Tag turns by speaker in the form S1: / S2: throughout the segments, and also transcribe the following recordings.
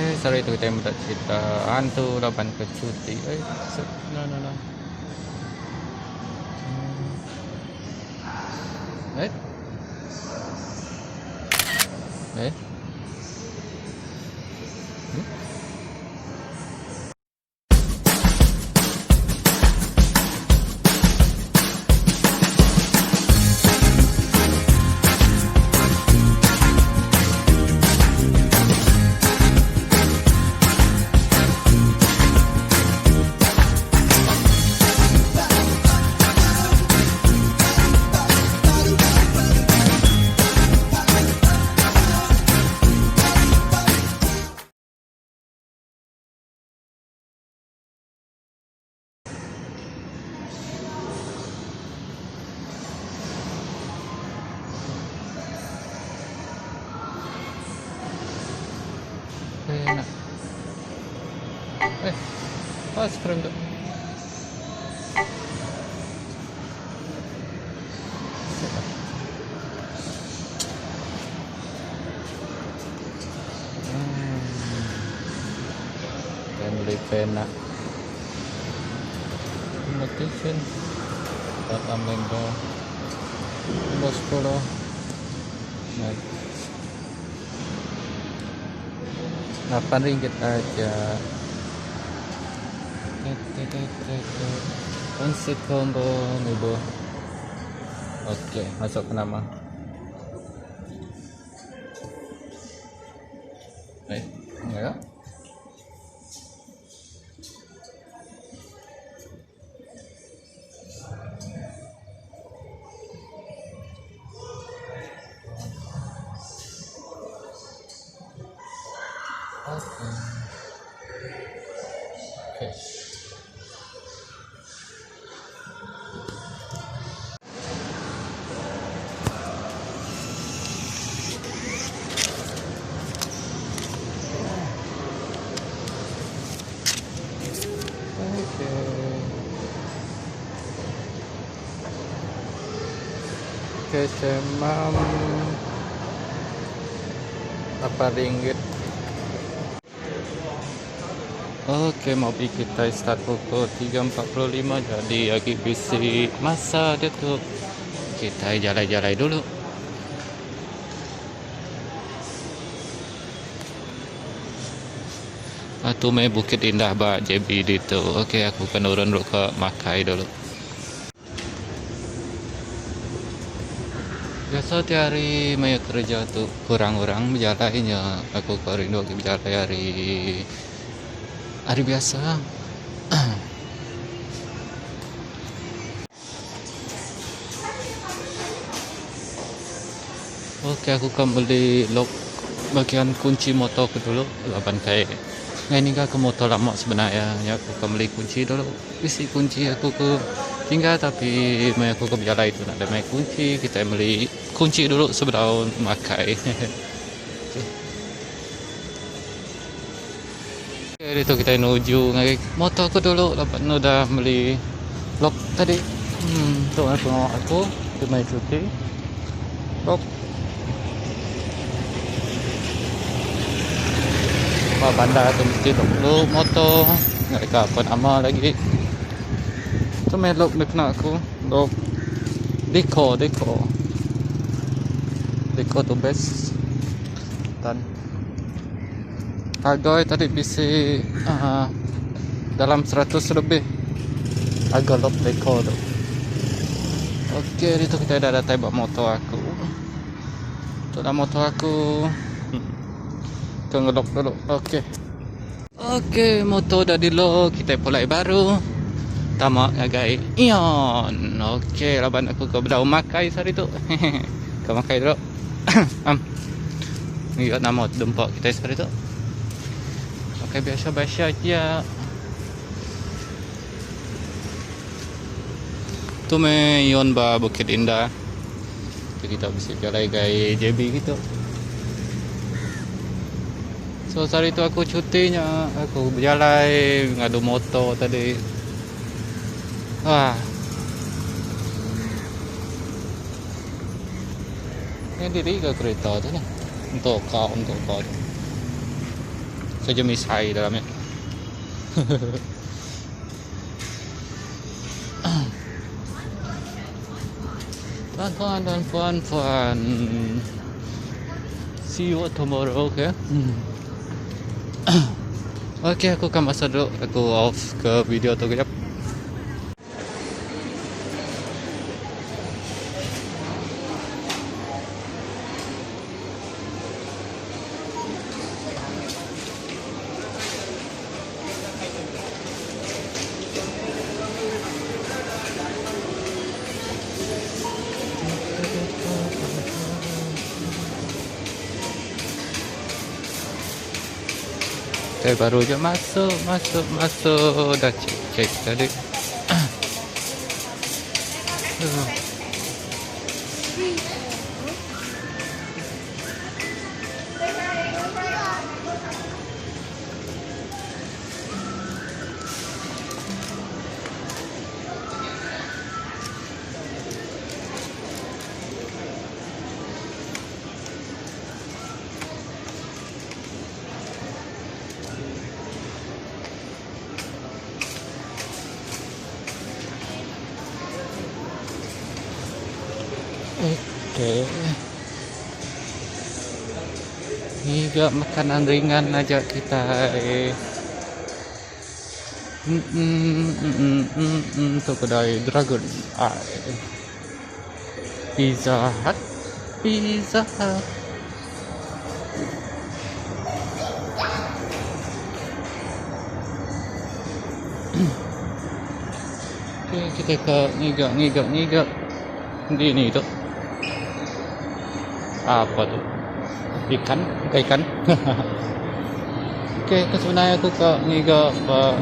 S1: Okey, sehari tu kita meda cerita hantu laban ke cuti. Eh, no no no. Eh? Eh? Hmm? Eh, eh, pas frame tu. Family pena. Notation. Dalam lingga. Nombor 10. Next. 8 ringgit aja. Konsep combo nibo. Okey, masuk ke nama. Eh, enggak. Okey. Okey. Okey. Okey, semam 8 ringgit. Okey, mau pergi kita start pukul 3.45 jadi lagi bisi masa dia tu. Kita jalan-jalan dulu. Tu mai Bukit Indah ba JB ditu. Okey, aku akan turun dulu ke Makai dulu. Biasa tiap hari maya kerja tu kurang orang bejalai nya aku ke rindu agi bejalai hari hari biasa. Okey aku ka meli lock bagian kunci motor ku dulu laban kai ngai ninggal ke motor lama sebenar iya nya aku ka meli kunci dulu. Bisi kunci aku ke tinggal tapi maya aku ke bejalai tu nadai mai kunci kitai meli kunci dulu sebedau makai. Okey ditu kitai nuju ngagai motor aku dulu laban ne udah meli lock tadi. Hmm tu meh pengawa aku ti meh cuti. Lock. Ba bandar tu mesti lock dulu motor ngagai ka apan ama lagi. Tu meh lock da kena aku lock deco deco. Deco tu best tan. Harga tadi bisi uhh dalam 100 lebih harga lock deco tu. Okey ditu kitai dah datai ba motor aku. Tu lah motor aku. Ke ngelock dulu. Okey. Okey motor dah di lock kitai pulai baru tama ngagai Aeon. Okey laban aku ke bedau makai sehari tu. Hehe ke makai dulu. Am. Ngiga nama dempa kitai sehari tu. Makai biasa-biasa aja. Tu meh Aeon ba Bukit Indah. Tu kita bisi bejalai gai JB kitu. So sehari tu aku cuti nya aku bejalai ngadu motor tadi. Wah. Ni diri ke kereta tu ni. Untuk kau, untuk kau tu. Saja misai dalam nya. Tuan-tuan dan puan-puan. See you tomorrow, okay? Okay, aku akan masuk dulu. Aku off ke video tu kejap. Saya baru je masuk, masuk, masuk. Dah cek-cek tadi. Okey. Ngiga makanan ringan aja kita. Hmm, hmm, hmm, hmm, hmm, tu kedai Dragon Eye. Pizza Hut. Pizza Hut. Okey, kita ke ngiga ngiga ngiga. Di ni tu. Apa tu? Ikan? Bukan ikan. Okey, ke sebenarnya aku ke ngiga apa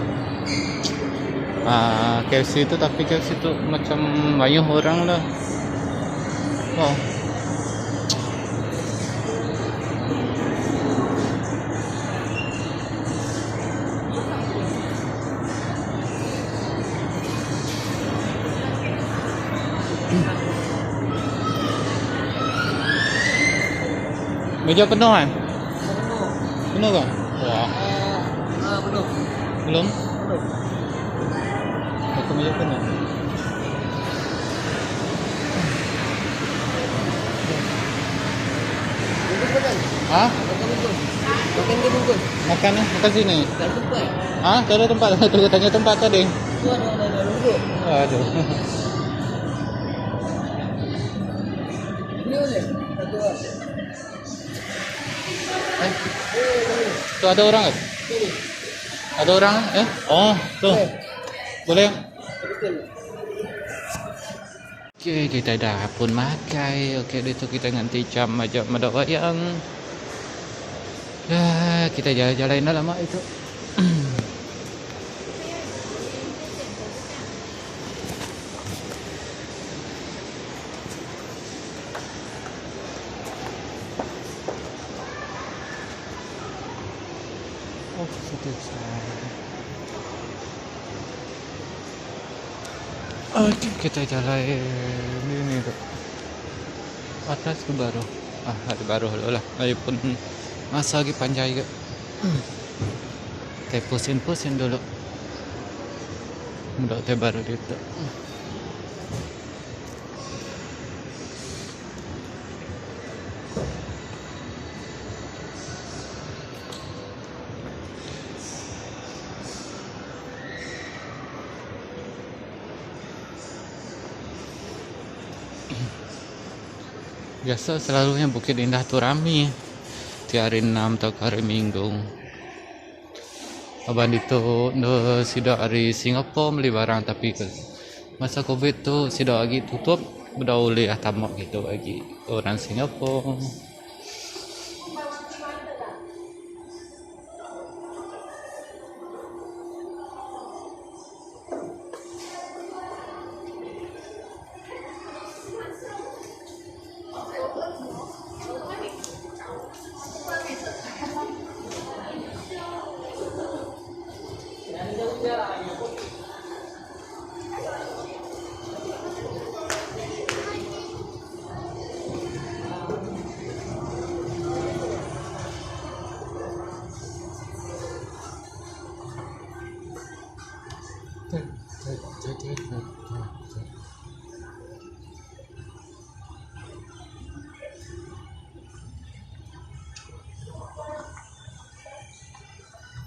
S1: KFC tu tapi KFC tu macam mayuh orang lah. Oh. Meja penuh kan?
S2: Penuh.
S1: Penuh kan? Wah.
S2: Penuh.
S1: Belum?
S2: Belum.
S1: Aku meja penuh.
S2: Bungkus makan.
S1: Ha?
S2: Makan bungkus. Makan ke bungkus?
S1: Makan ni? Makan sini.
S2: Tak ada tempat.
S1: Ha? Tak ada tempat. Tunggu tanya tempat tadi.
S2: Tu ada ada ada duduk.
S1: Aduh.
S2: Ini boleh. Satu orang.
S1: Eh? Tu ada orang ke?
S2: Sini.
S1: Ada orang eh? Oh, tu.
S2: Boleh.
S1: Boleh?
S2: Betul.
S1: Okey, kita dah pun makan. Okey, dia tu kita nganti jam aja medak wayang. Ya, kita jalan-jalan dah lama itu. Oh, satu Okey, kita jalan ni ni tu. Atas ke baru? Ah, ada baru dulu lah. Lagipun masa lagi panjang juga. Kita pusing-pusing dulu. Mudah kita baru dia tu. Biasa selalunya Bukit Indah tu rami. Tiap hari 6 atau hari Minggu. Abang itu no, sidak hari Singapura beli barang tapi ke masa Covid tu sidak lagi tutup dah boleh lah tamak gitu bagi orang Singapura.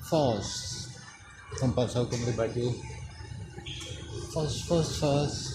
S1: Falls. Tempat aku beli baju. Falls, falls, falls.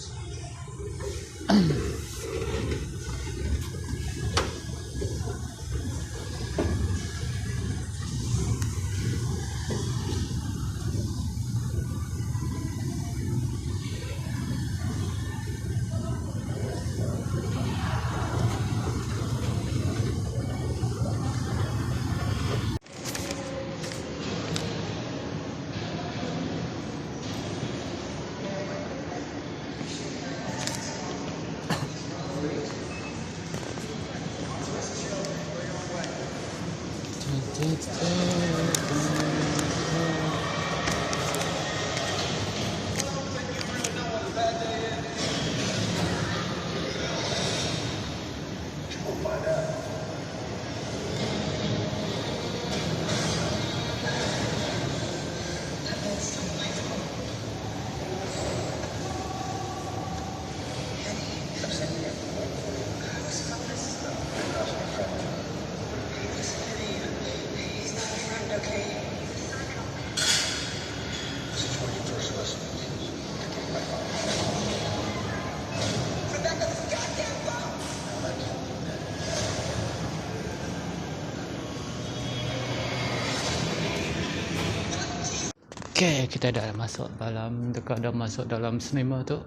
S1: Okay, kita dah masuk dalam dekat dah masuk dalam cinema tu.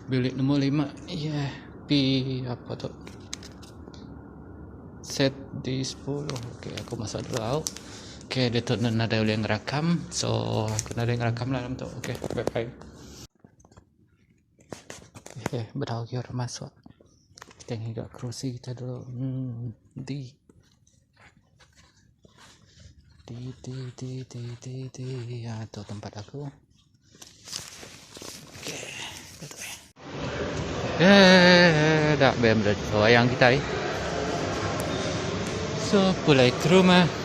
S1: Bilik nombor 5. Yeah, P apa tu? Set D10. Okay, aku masuk dulu tau. Okay, dia tu nadai ulih ngerakam. So, aku nadai ngerakam lah dalam tu. Okay, bye bye. Okay, bedau agi orang masuk. Kita ngiga kerusi kita dulu. Hmm, D. D D D D D D. Ya, tu tempat aku. Okey, tu eh. Eh, dah bem dah wayang kita eh. So, pulai ke rumah.